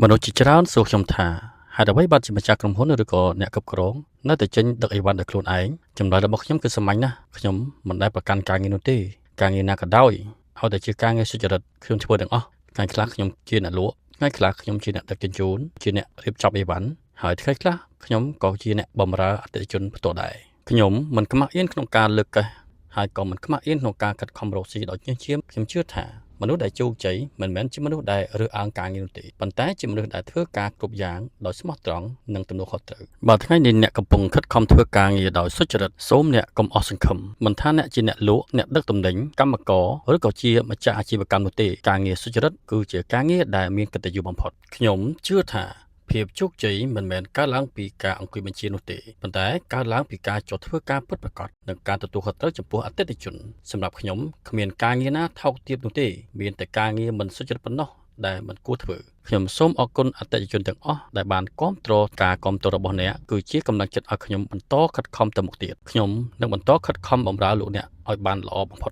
មនុស្សជាច្រើនសួរខ្ញុំថាហេតុអ្វីបានជាម្ចាស់ក្រុមហ៊ុនឬក៏អ្នកគ្រប់គ្រងនៅតែចេញដឹកអីវ៉ាន់ដោយខ្លួនឯងចម្លើយរបស់ខ្ញុំគឺសាមញ្ញណាស់ខ្ញុំមិនដែលប្រកាន់ការងារនោះទេការងារណាក៏ដោយឲ្យតែជាការងារសុចរិតខ្ញុំធ្វើទាំងអស់ថ្ងៃខ្លះខ្ញុំជាអ្នកលក់ថ្ងៃខ្លះខ្ញុំជាអ្នកដឹកជញ្ជូនជាអ្នករៀបចំអីវ៉ាន់ហើយថ្ងៃខ្លះខ្ញុំក៏ជាអ្នកបម្រើអតិថិជនផ្ទាល់ដែរខ្ញុំមិនខ្មាស់អៀនក្នុងការលើកកេសហើយក៏មិនខ្មាស់អៀនក្នុងការខិតខំរកស៊ីដោយញើសឈាមខ្ញុំជឿថាមនុស្សដែលជោគជ័យមិនមែនជាមនុស្សដែលរើសអើងការងារនោះទេប៉ុន្តែជាមនុស្សដែលធ្វើការគ្រប់យ៉ាងដោយស្មោះត្រង់និងទំនួលខុសត្រូវបើថ្ងៃនេះអ្នកកំពុងខិតខំធ្វើការងារដោយសុចរិតសូមអ្នកកុំអស់សង្ឃឹមមិនថាអ្នកជាអ្នកលក់អ្នកដឹកទំនិញកម្មករឬក៏ជាម្ចាស់អាជីវកម្មនោះទេការងារសុចរិតគឺជាការងារដែលមានកិត្តិយសបំផុតខ្ញុំជឿថាភាពជោគជ័យមិនមែនកើតឡើងពីការអង្គុយបញ្ជានោះទេប៉ុន្តែកើតឡើងពីការចុះធ្វើការពិតប្រាកដនិងការទទួលខុសត្រូវចំពោះអតិថិជនសម្រាប់ខ្ញុំគ្មានការងារណាថោកទាបនោះទេមានតែការងារមិនសុចរិតប៉ុណ្ណោះដែលមិនគួរធ្វើខ្ញុំសូមអរគុណអតិថិជនទាំងអស់ដែលបានគាំទ្រការគាំទ្ររបស់អ្នកគឺជាកម្លាំងចិត្តឲ្យខ្ញុំបន្តខិតខំទៅមុខទៀតខ្ញុំនឹងបន្តខិតខំបម្រើលោកអ្នកឲ្យបានល្អបំផុត។